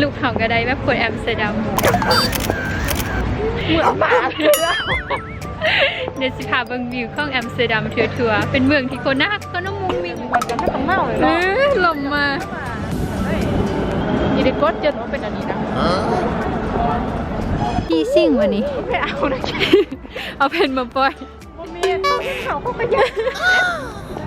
ລຸກເຮົາກໍໄດ້ແບບຄົນແອມສະເຕີດຳ ເໝືອນໝາເທື່ອ. ດຽວຊິພາເບິ່ງວິວຂອງແອມສະເຕີດຳທົ່ວໆ ເປັນເມືອງທີ່ຄົນໜ້າຮັກຄົນນຸ້ມມຸ້ງມິ້ງ ເອີ ລົມມາ ອີເດກົດເຈີເປັນອັນນີ້ນະ ທີ່ສິ່ງວະນີ້ ໄປເອົານະ ເອົາເພັນມາປ່ອຍ. ບໍ່ແມ່ນ ເຂົາກໍຢາກ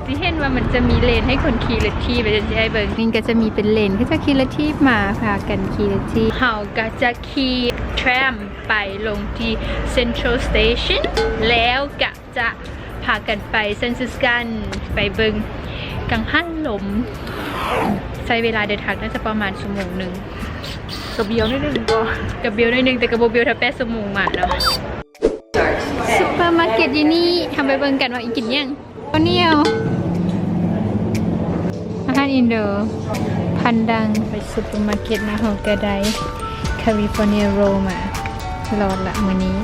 ຊິເຫັນວ່າມັນຈະມີເລນໃຫ້ຄົນຂີ່ລົດຖີບ ດຽວຈະໃຫ້ເບິ່ງ ນີ້ກໍຈະມີເປັນເລນ ເຂົາເຈົ້າຂີ່ລົດຖີບມາ ພາກັນຂີ່ລົດຖີບ. ເຮົາກໍຈະຂີ່ແທຣມໄປລົງທີ່ Central Station ແລ້ວກະຈະພາກັນໄປ San Francisco ໄປເບິ່ງກັງຫັນລົມ. ໃຊ້ເວລາເດີນທາງໜ້າຈະປະມານຊົ່ວໂມງໜຶ່ງ. ກະບຽວໜ້ອຍໜຶ່ງກໍ ກະບຽວໜ້ອຍໜຶ່ງ ແຕ່ກໍບໍ່ບຽວເທົ່າແປດຊົ່ວໂມງມາເນາະ. ຊຸບເປີມາເກັດຢູ່ນີ້ ເຮົາໄປເບິ່ງກັນວ່າອີ່ກິນຫຍັງ. ເຂົ້າໜຽວ ອາຫານອິນໂດ ພັນດັງ. ໄປຊຸບເປີມາເກັດມາ ເຮົາກໍໄດ້ California Roll ມາ ລອດລະມື້ນີ້.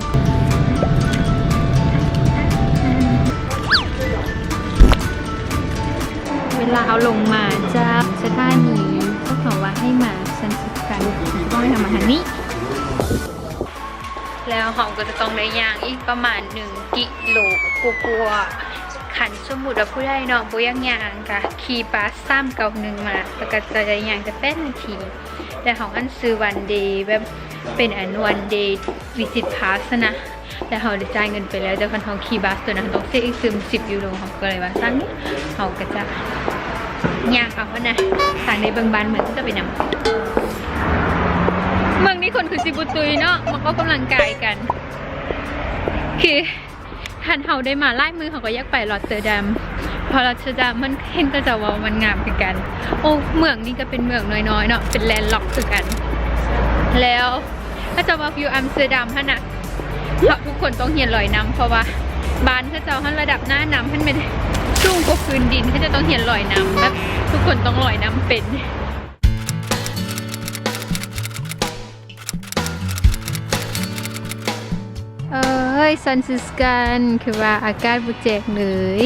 ເວລາເຮົາລົງມາຈາກສະຖານີ ພວກເຂົາວ່າໃຫ້ມາ San Francisco ຕ້ອງໃຫ້ເຮົາມາທາງນີ້. ແລ້ວເຮົາກໍຈະຕ້ອງໄດ້ຍ່າງອີກປະມານໜຶ່ງກິໂລກວ່າໆ. ຄັນສົມມຸດວ່າຜູ້ໃດເນາະ ບໍ່ຢາກຍ່າງ ກະຂີ່ບັສສາມເກົ້າໜຶ່ງມາ ແລ້ວກໍຈະໄດ້ຍ່າງແຕ່ແປດນາທີ. ແຕ່ເຮົາອັນຊື້ one day ແບບເປັນອັນ one day visit pass ຫັ້ນນະ ແລ້ວເຮົາໄດ້ຈ່າຍເງິນໄປແລ້ວ. ແຕ່ຄັນເຮົາຂີ່ບັສໂຕນັ້ນ ເຮົາຕ້ອງເສຍອີກຕື່ມສິບຢູໂຣ. ເຮົາກໍເລີຍວ່າ ຊັ້ນເຮົາກໍຈະ ຍ່າງເອົາຫັ້ນນະ ທາງໃນເບິ່ງບ້ານເມືອງເຂົາເຈົ້າໄປນຳ. ເມືອງນີ້ຄົນຄືຊິບໍ່ຕຸ້ຍເນາະ ມັກອອກກຳລັງກາຍກັນ. ຄືຄັນເຮົາໄດ້ມາຫຼາຍມື້ ເຮົາກໍຢາກໄປ Rotterdam ເພາະ Rotterdam ມັນເຫັນເຂົາເຈົ້າເວົ້າວ່າມັນງາມຄືກັນ. ໂອ້ ເມືອງນີ້ກໍເປັນເມືອງນ້ອຍໆເນາະ ເປັນ landlock ຄືກັນ. ແລ້ວ ເຂົາເຈົ້າວ່າຢູ່ Amsterdam ຫັ້ນນະ ເຮົາທຸກຄົນຕ້ອງຮຽນລອຍນ້ຳ ເພາະວ່າບ້ານເຂົາເຈົ້າຫັ້ນ ລະດັບໜ້ານ້ຳຫັ້ນແມ່ນສູງກວ່າພື້ນດິນ. ເຂົາເຈົ້າຕ້ອງຮຽນລອຍນ້ຳ ແບບທຸກຄົນຕ້ອງລອຍນ້ຳເປັນ. ເອີຍ San Francisco ຄືວ່າອາກາດບໍ່ແຈກເລີຍ.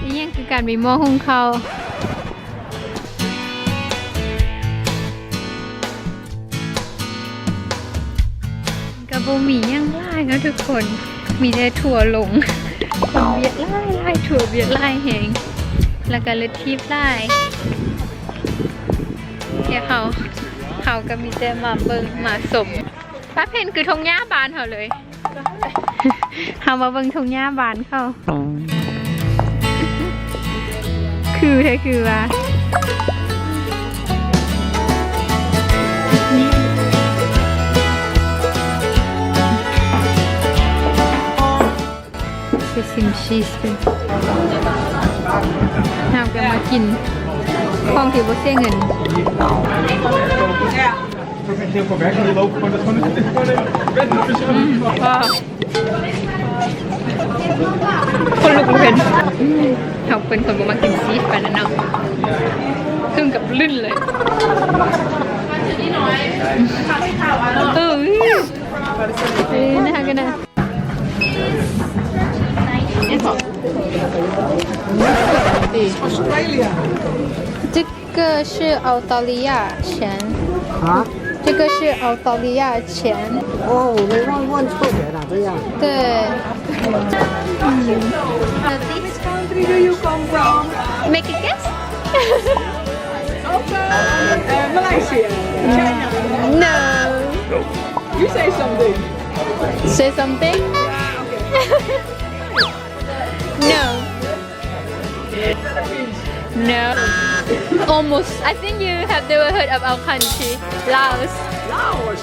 ອີ່ຫຍັງຄືການມີໝໍ້ຫຸງເຂົ້າ ກໍບໍ່ມີຫຍັງຫຼາຍເນາະທຸກຄົນ ມີແຕ່ທົວລົງ ຄົນວຽດຫຼາຍໆ ທົວວຽດຫຼາຍແຮງ ແລ້ວກໍລົດຖີບຫຼາຍ. ແຕ່ເຮົາ ເຮົາກໍມີແຕ່ມາເບິ່ງມາຊົມ. ປາເພັນຄືທົ່ງຫຍ້າບ້ານເຮົາເລີຍ. ເຮົາມາເບິ່ງທົ່ງຫຍ້າບ້ານເຂົາ ຄືແທ້ຄືວ່າ ຊິຊິມຊີສເບິ່ງ. ເຮົາກໍມາກິນຂອງທີ່ບໍ່ເສຍເງິນ. ອືມ ຄົນລຸກເລີຍ. ເຮົາເປັນຄົນບໍ່ມັກກິນຊີສປານນັ້ນເນາະ ເຖິງກັບລື່ນເລີຍ. ເອີ ເອີ ນະ ກໍນະ. 这个是澳大利亚钱。啊？这个是澳大利亚钱。哦，我们忘，忘记了，这样。对。嗯。 Which country do you come from? Make a guess. Hong Kong. Uh, Malaysia. China. No. You say something. Say something? No. No. Almost. I think you have never heard of our country. Laos. Laos.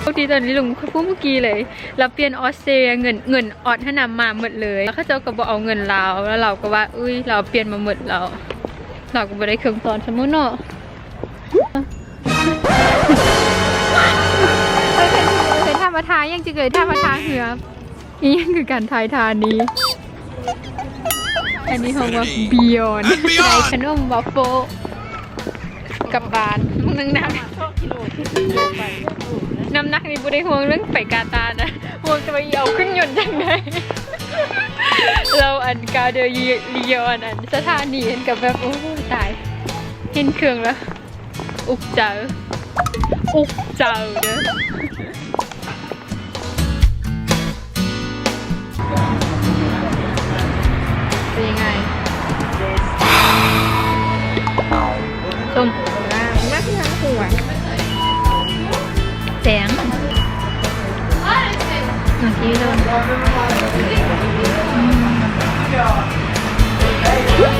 ເທົ່າທີ່ຕອນນີ້ລຸງເຂົາເວົ້າເມື່ອກີ້ເລີຍ ລາວປ່ຽນອອສເຕຣເລັຽເງິນ ເງິນອອດຫັ້ນນະມາໝົດເລີຍ ແລ້ວເຂົາເຈົ້າກໍບໍ່ເອົາເງິນລາວ ແລ້ວລາວກໍວ່າ ອຸ້ຍ ລາວປ່ຽນມາໝົດແລ້ວ ລາວກໍບໍ່ໄດ້ເຄື່ອງຕ່ອນຊະໝົດເນາະ. ເຄີຍຖາມວ່າທ່າຫຍັງ ຈະເຄີຍຖາມວ່າທ່າເຮືອ. ອີ່ຫຍັງຄືການຖ່າຍທານນີ້? ອັນນີ້ເຮົາວ່າ Beyond ໄດ້ຂະໜົມວາຟເຟິ້ນກັບບ້ານ ໜຶ່ງນ້ຳ ນ້ຳໜັກນີ້ບໍ່ໄດ້ຫ່ວງເລື່ອງໄປກາຕານະ ຫ່ວງແຕ່ວ່າຊິເອົາຂຶ້ນຍົນຈັ່ງໃດ. ແລ້ວອັນ Gare de Lyon ອັນສະຖານີ ເຫັນກັບແບບ ໂອ້ ຕາຍ ເຫັນເຄື່ອງແລ້ວ ອຸກໃຈ. ອຸກເຈົ້າເດີ້. ເປັນຍັງໄງ? ສົ້ມ ມາ ມາທີ່ຮ້ານຄົວ ແສງ ໜ້ອງກີໂດນ ອືມ.